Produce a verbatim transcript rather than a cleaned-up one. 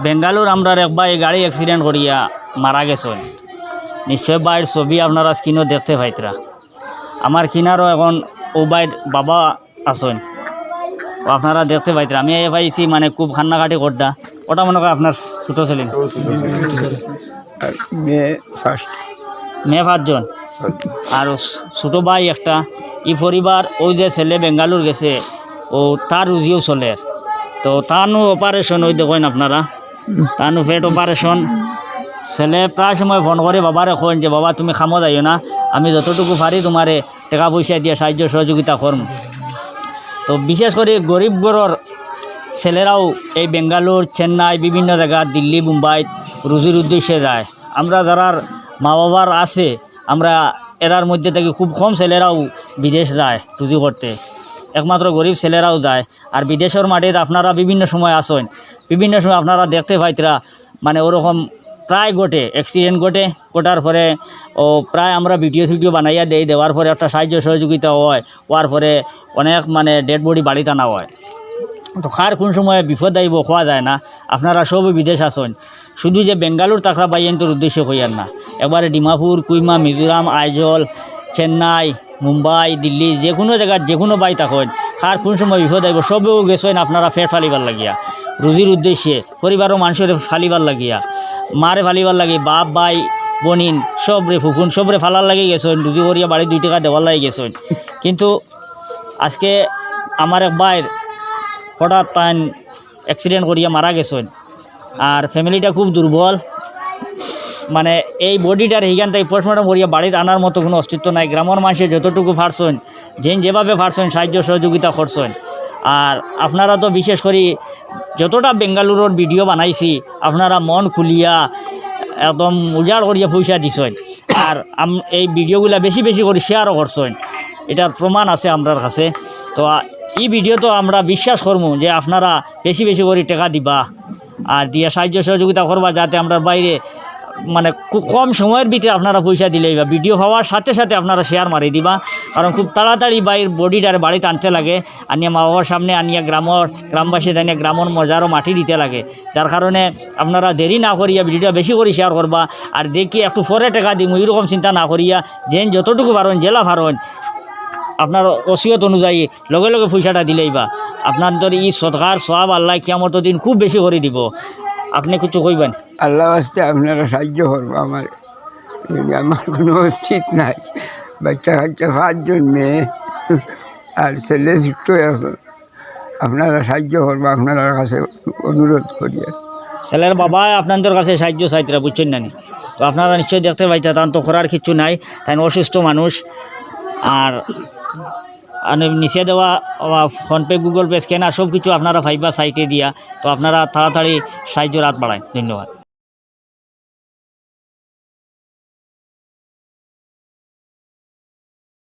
বেঙ্গালুর আমরার এক ভাই গাড়ি অ্যাক্সিডেন্ট করিয়া মারা গেছইন। নিশ্চয় ভাইর ছবি আপনারা স্ক্রিনো দেখতে পাইতরা। আমার কিনারও এখন অউ ভাইর বাবা আছইন, অউ আপনারা দেখতে পাইতরা। আমি আইয়া পাইছি মানে খুব কান্নাকাটি কররা। ওটা মনে হয় আপনার ছোট ছেলে। আর মেয়ে ফার্স্ট। মেয়ে পাঁচজন। আর ছোট ভাই একটা। ই পরিবার, অউ যে ছেলে বেঙ্গালুর গেছে, অউ তার রুজিও চলের। তো তানু অপারেশন, অউ দেখইন আপনারা, তানু পেট অপারেশন। ছেলে প্রায় সময় ফোন করে বাবারে কইন যে, "বাবা, তুমি কামো যাইও না, আমি যতটুকু পারি তুমারে টেকা পয়সা দিয়া সাহায্য সহযোগিতা করমু।" তো বিশেষ করি গরিব ঘরর ছেলেরাও এই বেঙ্গালুর, চেন্নাই, বিভিন্ন জাগা, দিল্লি, মুম্বাই রুজির উদ্দেশ্যে যায়। আমরা যারার মা বাবার আছে, আমরা এরার মধ্যে থাকি খুব কম ছেলেরাও বিদেশ যায় রুজি করতে, একমাত্র গরিব ছেলেরাও যায়। আর বিদেশর মাটিত আপনারা বিভিন্ন সময় আছইন, বিভিন্ন সময় আপনারা দেখতে পাইতরা, মানে ওরকম প্রায় ঘটে, অ্যাক্সিডেন্ট ঘটে, ঘটার পরে ও প্রায় আমরা ভিডিও সিডিও বানাইয়া দেই, দেওয়ার পরে একটা সাহায্য সহযোগিতা হয়, হওয়ার পরে অনেক মানে ডেড বডি বাড়িত আনা হয়। তো কার কোন সময় বিপদ আইব কওয়া যায় না। আপনারা সব বিদেশ আছইন, শুধু যে বেঙ্গালুর থাকরা ভাইয়াইন্তর উদ্দেশ্যে কইয়ার না, একবারে ডিমাপুর, কুইমা, মিজোরাম, আইজল, চেন্নাই, মুম্বাই, দিল্লি, যে কোনো জাগাত যে কোনো ভাই থাকইন, কার কোন সময় বিপদ আইব, সবেও গেছইন আপনারা পেট ফালিবার লাগিয়া, রুজির উদ্দেশ্যে, পরিবারর মানষরে ফালিবার লাগিয়া, মারে ফালিবার লাগি, বাপ, ভাই, বইন, সবরে, ফুফুন, সবরে ফালার লাগি গেছইন, রুজি করিয়া বাড়িত দুই টেকা দেওয়ার লাগি গেছইন। কিন্তু আজকে আমার এক ভাইর হঠাৎ তাইন অ্যাক্সিডেন্ট করিয়া মারা গেছইন। আর ফ্যামিলিটা খুব দুর্বল, মানে এই বডিটার হিখান থাকি পোস্টমর্টম করিয়া বাড়িত আনার মতো কোনো অস্তিত্ব নাই। গ্রামর মানষে যতটুকু পারছইন, যেইন যেভাবে পারছইন সাহায্য সহযোগিতা করছইন। আর আপনারা তো বিশেষ করি যতটা বেঙ্গালুরর ভিডিও বানাইছি, আপনারা মন খুলিয়া একদম উজাড় করিয়া পয়সা দিছইন। আর আম-, এই ভিডিওগুলা বেশি বেশি করি শেয়ারও করছইন, এটার প্রমাণ আছে আমরার কাছে। তো আ, ই ভিডিও তো আমরা বিশ্বাস করমু যে আপনারা বেশি বেশি করি টেকা দিবা আর দিয়া সাহায্য সহযোগিতা করবা, যাতে আমরার ভাইরে মানে খুব কম সময়র ভিতরে আপনারা পয়সা দিলাইবা। ভিডিও পাওয়ার সাথে সাথে আপনারা শেয়ার মারি দিবা, কারণ খুব তাড়াতাড়ি ভাইর বডিটারে বাড়িত আনতে লাগে, আনিয়া মা বাবার সামনে আনিয়া গ্রামর, গ্রামবাসী জানিয়া গ্রামর মজারও মাটি দিতে লাগে, যার কারণে আপনারা দেরি না করিয়া ভিডিওটা বেশি করি শেয়ার করবা। আর দেখি একটু পরে টেকা দিমু, এরকম চিন্তা না করিয়া যেইন যতটুকু পারইন, যেলা পারইন, আপনার ওসিয়ত অনুযায়ী লগে লগে পয়সাটা দিলাইবা। আপনার ই সদকার সওয়াব আল্লায় কিয়ামতর দিন খুব বেশি করি দিব। আপনে কিছু কইবেন? আল্লাহ ওয়াস্তে আপনারা সাহায্য করবা আমার, আমার কোনো অস্তিত্ব নাই। বাচ্চা কাচ্চা পাঁচজন, মেয়ে আর ছেলে ছোট্ট আছে। আপনারা সাহায্য করবা, আপনারার কাছে অনুরোধ করি। ছেলের বাবা আপনাদের কাছে সাহায্য চাইতরা, বুঝছইন না নি? তো আপনারা নিশ্চয় দেখতে পাইতা, তান তো করার কিচ্ছু নাই, তাইন অসুস্থ মানুষ। আর, আর নিচে দেওয়া, আ, PhonePe, Google Pay, scanner সব কিছু আপনারা পাইবা সাইটে দিয়া। তো আপনারা তাড়াতাড়ি সাহায্যর হাত বাড়াইন। ধন্যবাদ।